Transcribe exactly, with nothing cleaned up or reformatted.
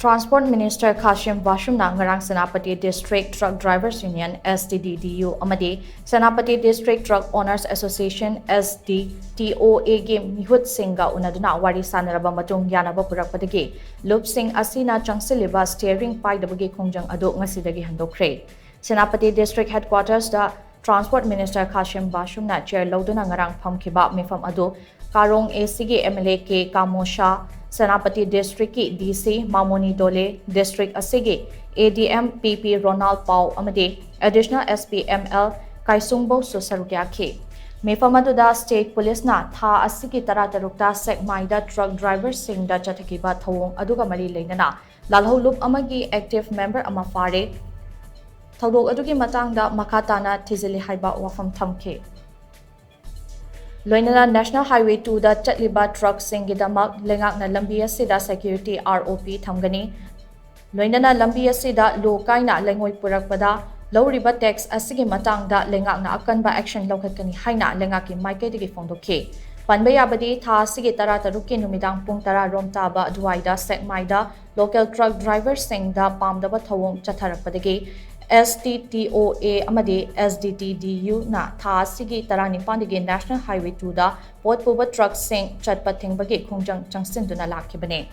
Transport Minister Khashim Bashumna ꯉꯔꯥꯡ Senapati District Truck Drivers Union, S T D D U, ꯑꯃꯗꯤ Senapati District Truck Owners Association, S D T O A, ꯒꯤ ꯃꯤꯍꯨꯠꯁꯤꯡꯒ ꯎꯅꯗꯨꯅ ꯋꯥꯔꯤ ꯁꯥꯟꯅꯔꯕ ꯃꯇꯨꯡ ꯌꯥꯅꯕ ꯄꯨꯔꯛꯄꯗꯒꯤ ꯂꯨꯞꯁꯤꯡ ꯑꯁꯤꯅ ꯆꯪꯁꯤꯜꯂꯤꯕ steering ꯄꯥꯏꯗꯕꯒꯤ ꯈꯣꯡꯖꯪ ꯑꯗꯨ ꯉꯁꯤꯗꯒꯤ ꯍꯟꯗꯣꯛꯈ꯭ꯔꯦ꯫ Senapati District Headquarters ꯗ Transport Minister Khashim Bashumꯅ chair ꯂꯧꯗꯨꯅ ꯉꯔꯥꯡ ꯐꯝꯈꯤꯕ ꯃꯤꯐꯝ ꯑꯗꯨ ꯀꯥꯔꯣꯡ A C ꯒꯤ M L A K ꯀꯥꯃꯣ ꯁꯥ, Senapati District ꯀꯤ D C ꯃꯥꯃꯣꯅꯤ ꯗꯣꯂꯦ, district ꯑꯁꯤꯒꯤ A D M P P ꯔꯣꯅꯥꯜ ꯄꯥꯎ ꯑꯃꯗꯤ Additional S P M L ꯀꯥꯏꯁꯨꯡꯕꯧꯁꯨ ꯁꯔꯨꯛ ꯌꯥꯈꯤ꯫ ꯃꯤꯐꯝ ꯑꯗꯨꯗ state police ꯅ ꯊꯥ ꯑꯁꯤꯒꯤ ꯇꯔꯥꯇꯔꯨꯛꯇ ꯁꯦꯛꯃꯥꯏꯗ truck driver ꯁꯤꯡꯗ ꯆꯠꯊꯈꯤꯕ ꯊꯧꯑꯣꯡ ꯑꯗꯨꯒ ꯃꯔꯤ ꯂꯩꯅꯅ ꯂꯥꯜꯍꯧꯂꯨꯞ ꯑꯃꯒꯤ active member ꯑꯃ ꯐꯥꯔꯦ꯫ ꯊꯧꯗꯣꯛ ꯑꯗꯨꯒꯤ ꯃꯇꯥꯡꯗ ꯃꯈꯥ ꯇꯥꯅ ꯊꯤꯖꯤꯜꯂꯤ ꯍꯥꯏꯕ ꯋꯥꯐꯝ ꯊꯝꯈꯤ꯫ ꯂꯣꯏꯅꯅ National Highway two ꯗ ꯆꯠꯂꯤꯕ truck ꯁꯤꯡꯒꯤꯗꯃꯛ ꯂꯩꯉꯥꯛꯅ ꯂꯝꯕꯤ ꯑꯁꯤꯗ security R O P ꯊꯝꯒꯅꯤ꯫ ꯂꯣꯏꯅꯅ ꯂꯝꯕꯤ ꯑꯁꯤꯗ ꯂꯣ ꯀꯥꯏꯅ ꯂꯩꯉꯣꯏ ꯄꯨꯔꯛꯄꯗ ꯂꯧꯔꯤꯕ tax ꯑꯁꯤꯒꯤ ꯃꯇꯥꯡꯗ ꯂꯩꯉꯥꯛꯅ ꯑꯀꯟꯕ action ꯂꯧꯈꯠꯀꯅꯤ ꯍꯥꯏꯅ ꯂꯩꯉꯥꯛꯀꯤ ꯃꯥꯏꯀꯩꯗꯒꯤ ꯐꯣꯡꯗꯣꯛꯈꯤ꯫ ꯄꯟꯕ ꯌꯥꯕꯗꯤ, ꯊꯥ ꯑꯁꯤꯒꯤ ꯇꯔꯥꯇꯔꯨꯛꯀꯤ ꯅꯨꯃꯤꯗꯥꯡ ꯄꯨꯡ ꯇꯔꯥ ꯔꯣꯝ ꯇꯥꯕ ꯑꯗꯨꯋꯥꯏꯗ ꯁꯦꯛꯃꯥꯏꯗ local truck driver ꯁꯤꯡꯗ ꯄꯥꯝꯗꯕ ꯊꯧꯑꯣꯡ ꯆꯠꯊꯔꯛꯄꯗꯒꯤ S T T O A ꯑꯃꯗꯤ S D T D U ꯅ ꯊꯥ ꯑꯁꯤꯒꯤ ꯇꯔꯥꯅꯤꯄꯥꯟꯗꯒꯤ National Highway two ꯗ ꯄꯣꯠ ꯄꯨꯕ truck ꯁꯤꯡ ꯆꯠꯄ ꯊꯤꯡꯕꯒꯤ ꯈꯣꯡꯖꯪ ꯆꯪꯁꯤꯟꯗꯨꯅ ꯂꯥꯛꯈꯤꯕꯅꯤ꯫